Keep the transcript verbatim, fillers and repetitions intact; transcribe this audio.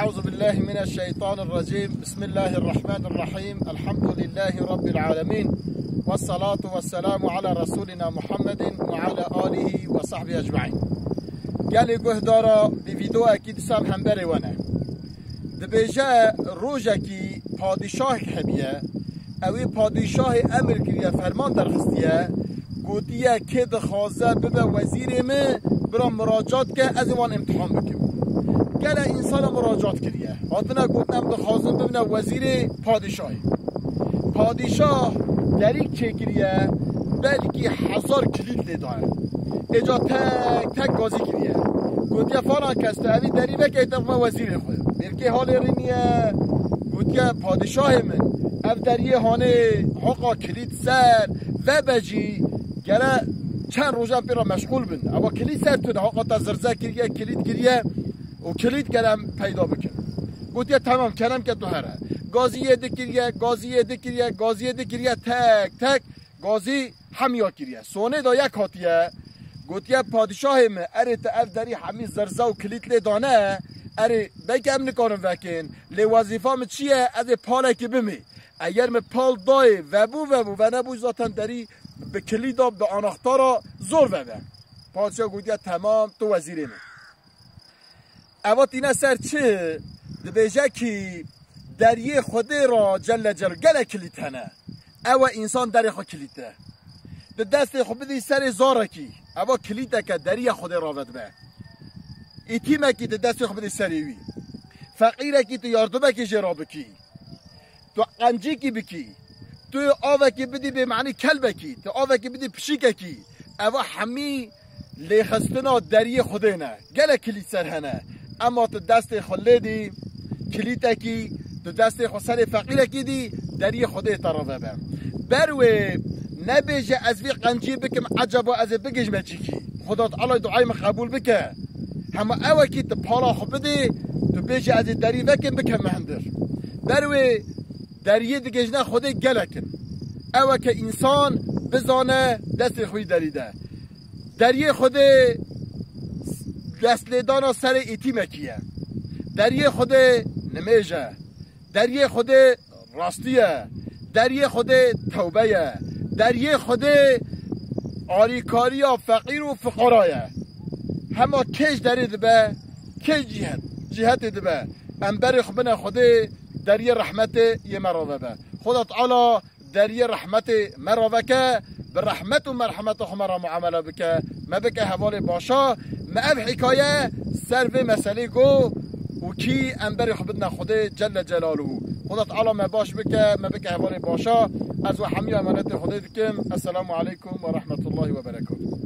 أعوذ بالله من الشيطان الرجيم. بسم الله الرحمن الرحيم. الحمد لله رب العالمين. والصلاة والسلام على رسولنا محمد وعلى آله وصحبه أجمعين. Gelê guhdara bi vîdeoyekî dîsa hemberê we ne. Dibêje, rojekî padîşahek hebiye. Ewî padîşahê emir kiriye, ferman derxistiye. Gotiye, kê dixwaze bibe wezîrê min, bira muracat ke, ez ê wan îmtihan bikim. Gele însana muracat kiriye. Hatine gotin, em dixwazin bibine wezîrê padîşahê. Padîşah derîk çêkiriye, belkî hezar kilît lê daye. Êca tek tek gazî kiriye. Gotiye, falan kes, tu evî derî veke, te bime wezîrê xwe. Mêrkê halê rîniye. Gotiye, padîşahê min, ev deriyê hanê, hoqa kilît ser, vebe jî, gere çend rojan pê re meşxûl bin. Ewa kilît ser tune, hoqa te zirze kiriye, kilît kiriye û kilît gere em peyda bikin. Gotiye, temam, kerem ke tu here. Gaziyê dikiriye, gaziyê dikiriye, gaziyê dikiriye, tek tek gazî hemiya kiriye. Sonê de yek hatiye, gotiye, padîşahê min, erê, te ev derî hemî zirze û kilît lê dane, erê, belkî em nikarin vekin, lê wezîfa min çi ye, ez ê palekî bimî. Eger min pal dayê, vebû, vebû, venebû, zaten derî bi kilîda, bi anaxtara zor vebe. Padîşah gotiye, temam, tu wezîrê min. Eva tîne ser çi? Dibêje kî deriyê Xwedê ra Celle Celaluhu gelek kilît hene. Ew e, însan derê xwe kilîte. Di destê xwe bidî serê zarekî. Eva kilîteke deriya Xwedê ra vedibe. Îtîmekî di destê xwe bidî serê wî. Feqîrekî tu yardimekî jê ra bikî. Tu qencîkî bikî, tu avekî bidî bê manî kelbekî, tu avekî bidî pişikekî, eva hemî lêxistina deriyê Xwedê ne. Gelek kilît ser hene. Ema tu destê xwe lê dî, kilîtekî, tu destê xwe serê feqîrekî dî, deriyê Xwedê te re vebe. Ber wê nebêje, ez vî qencî bikim, eceba ez ê bigihîjme çîkî. Xweda Teala duayê min qebûl bike. Hema ewekî tu pala xwe bidê, tu bêjî, ez ê derî vekim, bikevme hundir. Ber wê deriyê digihîjne Xwedê gelek in. Ew e ke însan bizane destê xwe yî derî de. Deriyê Xwedê destlêdana serê îtîmekî ye. Deriyê Xwedê nimêj e. Deriyê Xwedê rastî ye. Deriyê Xwedê tewbe ye. Deriyê Xwedê alîkariya feqîr û fiqara ye. Hema kê ji derê dibe, kê ji cîhet, cîhetê dibe, em berê xwe bine Xwedê, deriyê rehmetê yê me re vebe. Xweda Teala deriyê rehmetê me re veke, bi rehmet û merhemeta xwe me re muamele bike, me bike hevalê başa, me ev hikaye ser vê meselê got û kî em berê xwe bidine Xwedê Celle Celaluhu. Xweda Teala me baş bike, me bike hevalê başa. Ez we hemî emanetê Xwedê dikim. Esselamu aleykum ve rahmetullahi ve berekatuhu.